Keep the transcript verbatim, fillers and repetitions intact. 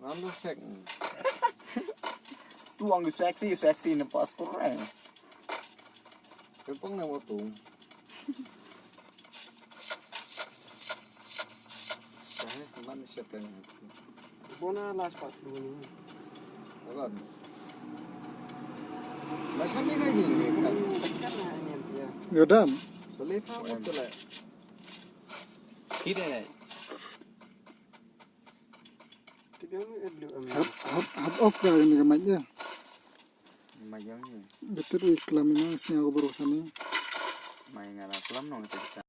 Ando sek. Tuang sexy, sexy na pas kurang. Kepang na watung. Sahe, man siap kan. Bona last part dulu ni. Alam. Masa ni lagi ni. Kan hanya dia. Yodam. Boleh faham betul lah. Tidak. Hap, hap, hap off ka kane ka mic ïa. Mic ïa ni. Betul ïa klam ina sñiaw ka baru sani. Mai ngala klam nong kita.